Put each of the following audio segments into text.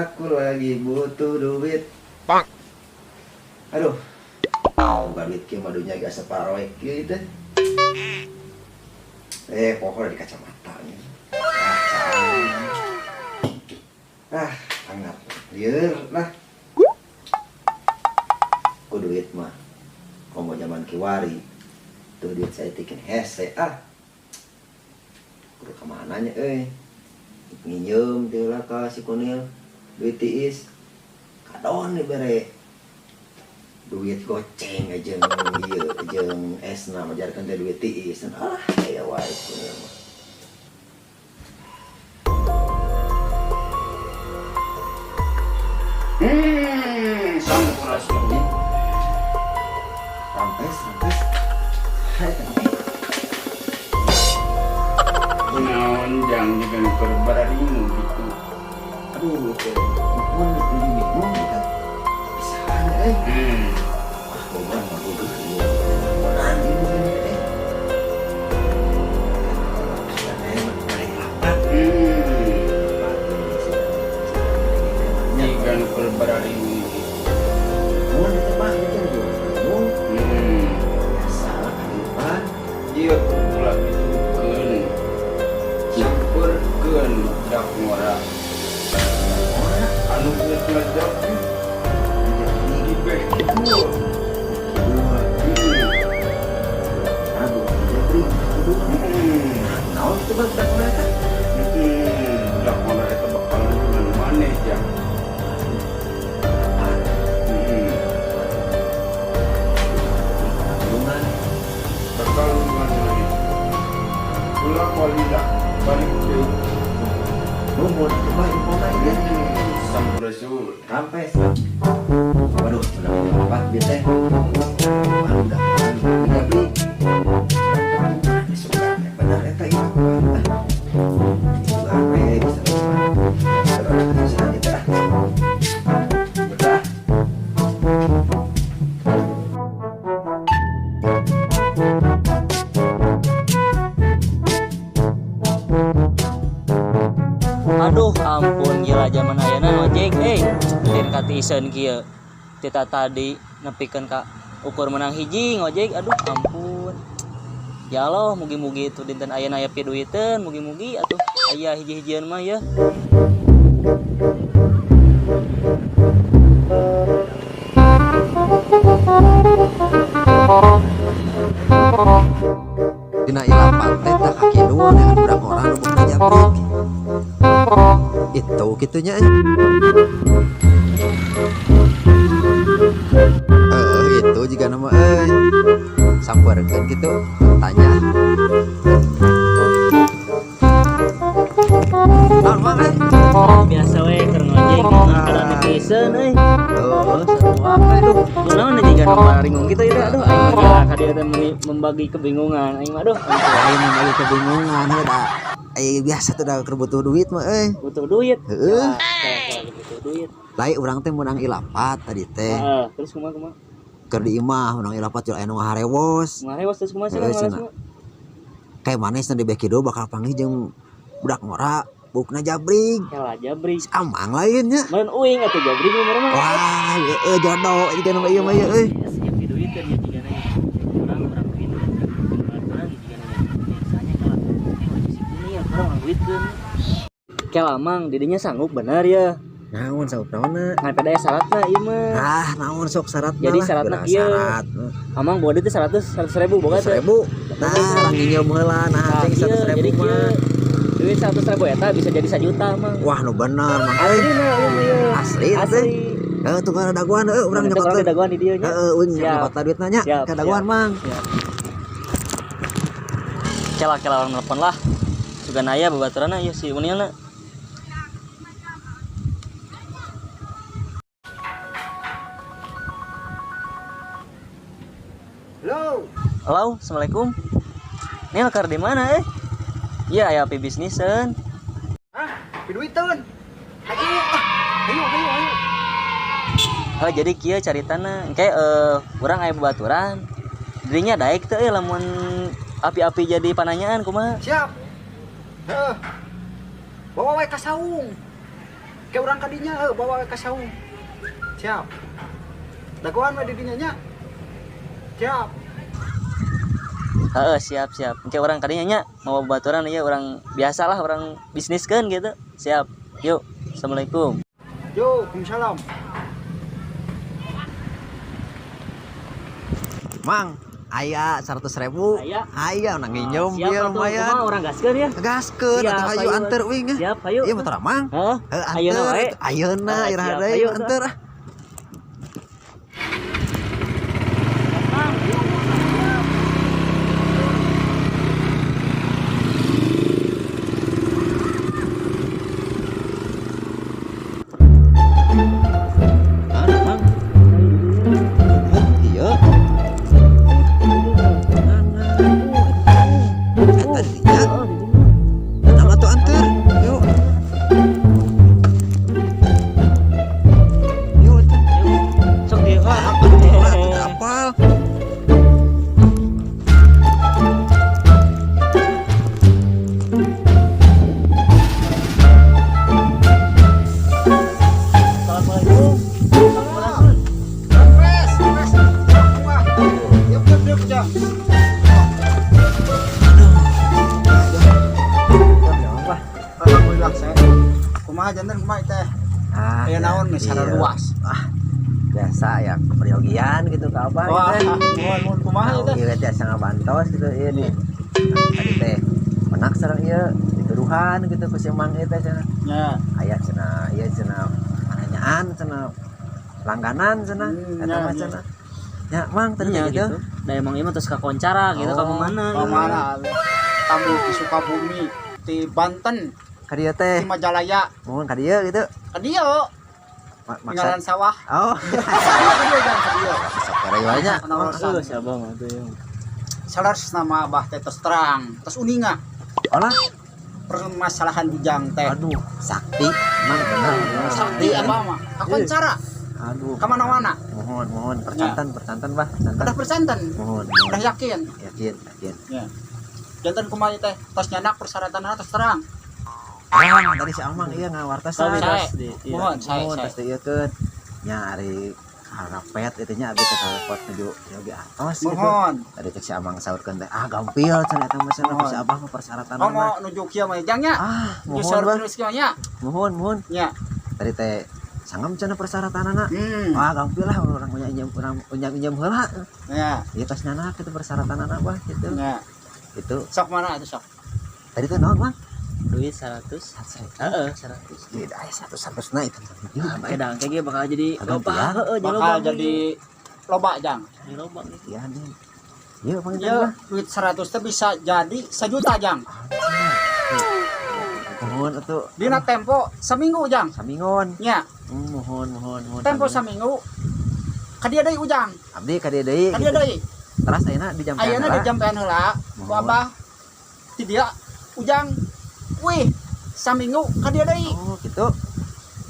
Aku lagi butuh duit. Pak. Aduh. Bukan duit kieu mah dunya ge asa paroek kieu teh. Pokoknya di kacamata nih. Ah, hangat. Lieur lah. Ku duit mah. Komo zaman kiwari. Tuh duit saya tikin hese ah. Kudu kemana nya euy? Nginjem teu lah ka si Kunil. Duit tiis. Kadon dibere. Duit goceng jeung ieu jeung esna majarkeun teh duit tiis. Ah, aya wae si Kunil mah. Sampurasun. Rampes, rampes. Hai, kenapa? Naon jang jeung keur bararimu gitu. Aduh, teh. Mun bingung kita. Pisahan euy. Ah, boga mah boga ieu. Bonan ieu teh. Sudah lapat. Jigan keur bararimu gitu. Mun itu mah itu bingung. Biasa lah kehidupan. Ieu ulah ditukeun. Sampeurkeun dak ngora. Anu geus ngajak di beh kidul. Aduh, jabri, kudu. Naon itu bang dak ngora eta? Dak ngora eta bakal nulungan maneh jang. Tulungan. Bakal nulungan maneh. Ulah walila balik deui. Nuhun itu mah infona ieu. Sampurasun. Rampes. Waduh, udah dapat bieu teh. Wah, udah jabri. Suka bener eta ieu. Suka we bisa bisa kita. Udah. Aduh ampun gila zaman ayeuna ngojek euy. Tin katiiseun kieu. Tita tadi nepikeun ka ukur menang hiji ngojek aduh ampun. Ya Allah mugi-mugi itu dinten ayeuna aya piduiteun mugi-mugi atuh aya hiji-hijian mah ya. Dina ilapan teh tah kakidul dengan budak orang nu boga jabrik. Itu kitunya. Itu juga nama euy. Sampeurkeun kitu tanya. Naon mang euy? Biasa we keur ngojek kada nepiseun euy. Oh, sarua we duh. Kunaon aja jiga nu paringung kitu ieu teh aduh aing mah ka dieu teh membagi kebingungan aing mah aduh. Lain membagi kebingungan heuh da. Biasa tuh da keur butuh duit mah euy. Butuh duit. Heeh. Kalau butuh duit. Lain urang teh meunang ilapat tadi teh. Heeh, terus kumaha kumaha? Keur di imah meunang ilapat jeung aya nu ngaharewos. Ngaharewos terus kumaha sih Heeh, ngaharewos? cenah. Kayak maneh cenah di beh kidul bakal panggih jeung budak ngora bukna jabrig. Kela jabrig. Si Amang lainnya. Meureun uing atuh jabrig mah meureun mah. Wah, heeh jodoh jiga nu ieu mah ieu euy. Siap diduiteun ya jigana nya. Urang urang duit. Urang jigana nya. Biasanya kalau si kuning ya urang duitkeun. Kela Mang didinya sanggup bener ya. Naon sanggup naonna? Ngan pada syaratna ieu mah. Ah, naon sok syaratna Jadi lah. syaratna Geura kieu. syarat. Amang boga duit teh 100.000 boga teh. 100.000. Nah, urang nginjem heula nah Nah, cing kieu, 100.000 jadi mah. kieu. Duit 100.000 eta bisa jadi 1 juta Mang. Wah, nu bener Mang euy. Asli mah ieu mah ieu. Asli teh. Asli. Heeh, tukang daguan heuh urang Urang nyokot teh. daguan di dieu nya. Heeh, uing Siap. nyokot duitna nya Siap, ka daguan siap. Mang. Siap. Kela kela orang nelpon lah. Sugan aya babaturanna ieu si Unilna. Halo. Halo, assalamualaikum. Nil keur di mana eh? Iya, aya api bisniseun. Hah? Piduiteun. Ayo ah. Ayo ayo ayo. Oh, jadi kieu caritana engke urang aya babaturan. Dirinya daek teu euy lamun api-api jadi pananyaan kumaha? Siap. Heeh. Bawa wae ka saung. Ke urang kadinya heuh bawa ka saung. Siap. Dagoan we di dinya nya. Siap. Heeh, siap siap. Engke urang kadinya nya mau baturan ieu urang biasalah urang bisniskeun gitu. Siap. Yuk. Assalamualaikum. Yo, Waalaikumsalam. Mang, aya 100.000. Aya. Aya nang nginjem Siap bieu atuh, lumayan. kumaha urang gaskeun ya. Gaskeun Siap, atuh hayu hayu. anter uing. Siap, hayu. Ieu motor Mang. Heeh. Heuh, Ayeuna anter. wae. Ayeuna Ah, iraha siap, deui hayu, anter ah. Mana, Mang? Oh, iya. Mana? Eta di dinya. Nama tuh anter. Yuk. Yuk, atuh. Sok dieu. Ah, atuh, atuh, teu apal. Assalamualaikum. Sampurasun. Wes, wes. Wah. Yuk, yuk, yuk, jang. Apa? Alhamdulillah saya. Kumaha janten kumaha teh? Ah, Aya naon nih iya. secara luas. Ah, biasa ya keperyogian gitu ke apa Wah, gitu. muhun muhun kumaha Nah, teh? iya biasa ngabantos gitu iya nih. Tadi teh menak sareng ieu dituduhan gitu ku si Mang ieu teh cenah. Nya. Aya cenah, ieu cenah pananyaan cenah langganan cenah Hmm, eta ya, mah ya. cenah. Ya, Mang tadi Nya teh gitu. gitu. Da emang ieu mah terus kakoncara gitu ka Oh, mana Ka mana? Tamu di Sukabumi, di Banten, Ka dieu teh, di Majalaya. mohon ka dieu gitu. Ka dieu, Maksa. tinggalan sawah. Oh, Ka dieu jang ka dieu. sok kere wae nya. Penawasan. Heuh, si abang atuh ya. Salah nama abah teh tos terang, tos uninga Olah, permasalahan ujang teh. aduh, sakti, Mang bener. Sakti abah mah. Kakoncara Aduh. ka mana-mana. Mohon, mohon percantan, percantan, Bah, percantan. Udah percanten, Mohon, mohon. udah yakin. Yakin, yakin. Ya. Janten kumaha teh tos nyanak persyaratanna tos terang. Mang, tadi si Amang iya ngawartosan. Sawi Saya. tos di. Iya. Mohon, saya, Mohon saya. tos dieukeun. Nya ari karapet itu nya abdi teh telepon nuju yogi atos gitu. Mohon. Tadi cek si Amang saurkeun teh, ah gampil cenah eta mah cenah ku si Mohon. Abah mah persyaratan Oh, mah. mau nuju kieu mah jang nya. Ah, Nuju mohon saur Bah. terus kieu nya. Mohon, mohon. Nya. Tadi teh sangem cenah persyaratanana. Hmm. Wah, gampil lah orang punya injem urang injem heula. Ya, Ieu tos nyanak gitu persyaratanana bah gitu. ya. Itu Sok mana atuh sok? tadi teh naon, Mang? Duit 100. 100.000. Heeh, 100. Tidak aya 100 na itu. Ah, bae dang kayak bakal jadi Kagak loba. tiang. Heeh, jadi Bakal loba. jadi loba jang. Jadi loba gitu. Iya nih. Iya, panggil Ya, duit 100 teh bisa jadi sejuta jang. Mohon atuh. Dina tempo seminggu jang. Samingon. Nya, Mohon, mohon, mohon. tempo Samingon. seminggu. Ka dieu deui ujang. Abdi ka dieu deui. Ka dieu gitu. deui. Teras ayeuna di jam Ayeuna di jampean heula. Ku Mohon. abah ti dieu ujang. Wih, saminggu ka dieu deui. Oh, gitu.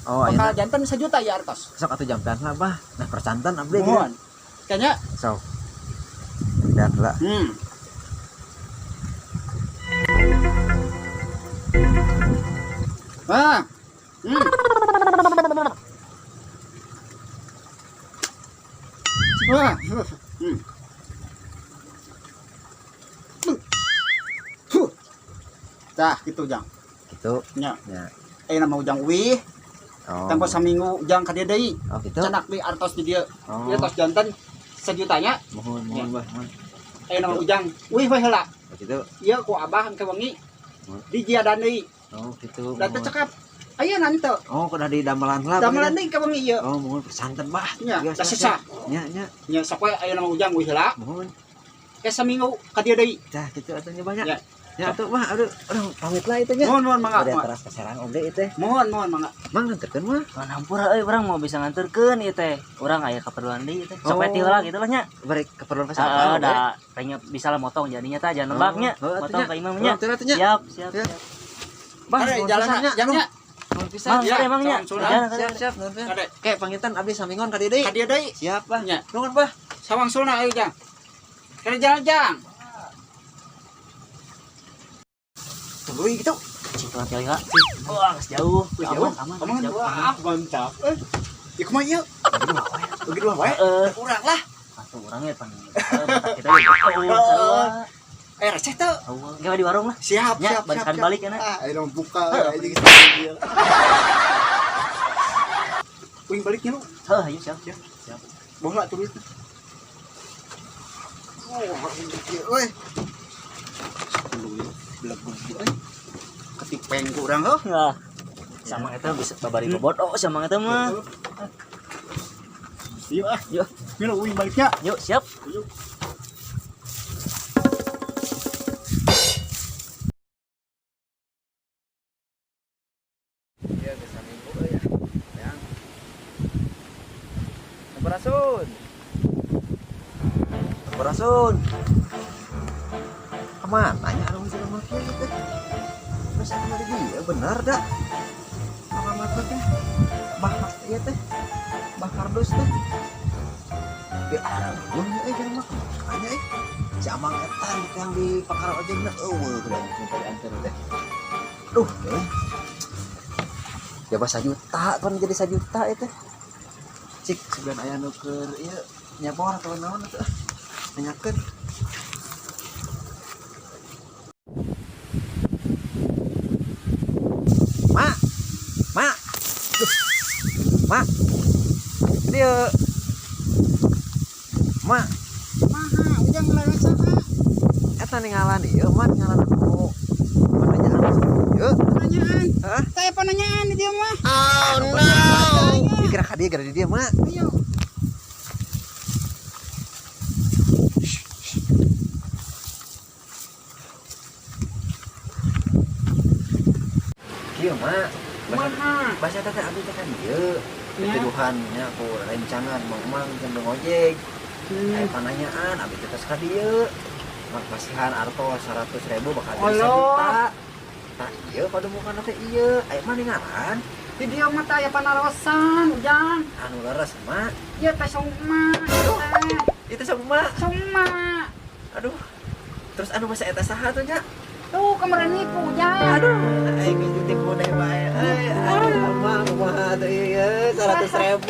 Oh, Bakal ayeuna janten sejuta ya artos. sok atuh jampean lah, Bah. Nah, percantan abdi gitu. Mohon. Kayaknya Sok. Jampean lah. Ah. Ah. Huh. Dah gitu jang. Gitu. Nya. Ya. Ayeuna mah ujang uih, Oh. tempo saminggu ujang ka dieu deui. Oh, gitu. Canak deui artos di dieu. Oh. Ieu tos janten sejutanya, Mohon, mohon, Bah, mohon. ayeuna mah ujang uih we heula. Oh, gitu. Ieu ku abah engke wengi Hmm. dijiadan deui. Oh, gitu. Da teu Mohon. cekap. Ayeuna henteu. Oh, kudu di damelan lah. Damelan deui ka wengi ieu. Oh, mohon percanten, Bah. Nya, Iya, da siap, sesah. siap. Nya, nya. Nya sok we ayeuna mah ujang uih heula. Mohon. Ke seminggu ka dieu deui. Dah gitu atuh nya banyak. Ya. Ya atuh mah aduh, aduh pamit lah itu nya. Mohon mohon mangga. Udah Mohon teras ke Serang oge itu. mohon mohon mangga. Mang nganterkeun mah. Wah, hampura euy urang mau bisa nganterkeun ieu teh. Urang aya keperluan deui ieu teh. Sok Oh. we ti heula gitu lah nya. Bari keperluan ka Heeh, Serang. da kayaknya bisa lah motong jadinya tah jangan lebaknya. Oh, atuh Motong nya. ka imamnya. Urang teh atuh nya. Siap, siap, Siap. siap. Bah, Kade nuhun jalan pisan nya. jangnya. Nuhun pisan. Mang, Ya, sare mang nya. salam sunan. Jalan, Siap, siap, nuhun pisan. Kade. Kayak pangitan abdi samingon ka dieu deui. Ka dieu deui. Siap, Bah. Nya. Nuhun, Bah. Sawangsulna ayo jang. Kade jalan jang. Tuluy gitu. Cik lah kali lah. Wah, geus jauh. Jauh. Aman, Aman. jauh. Wah, mantap. Eh, ya kumaha ieu? Bagi dua wae. Heeh. Urang lah. Atuh urang ya pan. Kita ge sarua. Eh, receh teu. Enggak di warung lah. Siap, Ya, siap, balik siap. balik ya, Nak. Ah, ayo dong buka Heeh. aja geus dia. Uing baliknya lu. Heuh, ayo siap, siap. Siap. Bawa lah tulis. Oh, ieu euy. 10 belegug euy. Ketipeng ku urang heuh. Nah, sama eta bisa babari bobodo sama eta mah. Yuk ah, Yuk, milu uing baliknya. yuk siap. Yuk. Iya, geus saminggu euy ya. Yang. Sampurasun. Sampurasun. Kemana nya anu jelema kieu teh? Terus anu di dieu bener da. Alamat teh. Bah ieu teh. Bah kardus teh. Di anu euy jelema kemana euy? Si Amang eta yang di pangkalan ojekna eueuh kudu minta diantar teh. Aduh, euy. Ya bah sajuta kan jadi sajuta itu. Cik sebelah aya nu keur ieu nyabor atau naon atuh. Nanyakeun. Ma. Ma. Duh. Ma. Dieu. Ma, Maha, ujang lawan saha? eta ningalan ieu mah ningalan anu pananyaan ieu. Pertanyaan. Hah? Saya penanyaan di dia mah. Oh no. Dikira ka dieu gara di dieu mah. Ayo. Kieu mah. Maha. Bahasa teh abdi teh kan ieu. Ya. Dituduhannya ku rencangan mang-mang jeung ngojek. Aya pananyaan abdi teh tos ka dieu. Mak masihan artos 100.000 bakal jadi Allah. sajuta. Tah ieu padumukan teh ieu. Aya mah ningalan Di dia mah teh aya panarosan, ujang. anu leres mah. Ieu teh soma. Itu sama. Soma. Aduh. Terus anu masa eta saha tuh nya? Tuh kemarin nipu, ujang. Aduh, aing geus ditipu deui bae. Euy, aduh, mah kumaha teh ieu 100.000.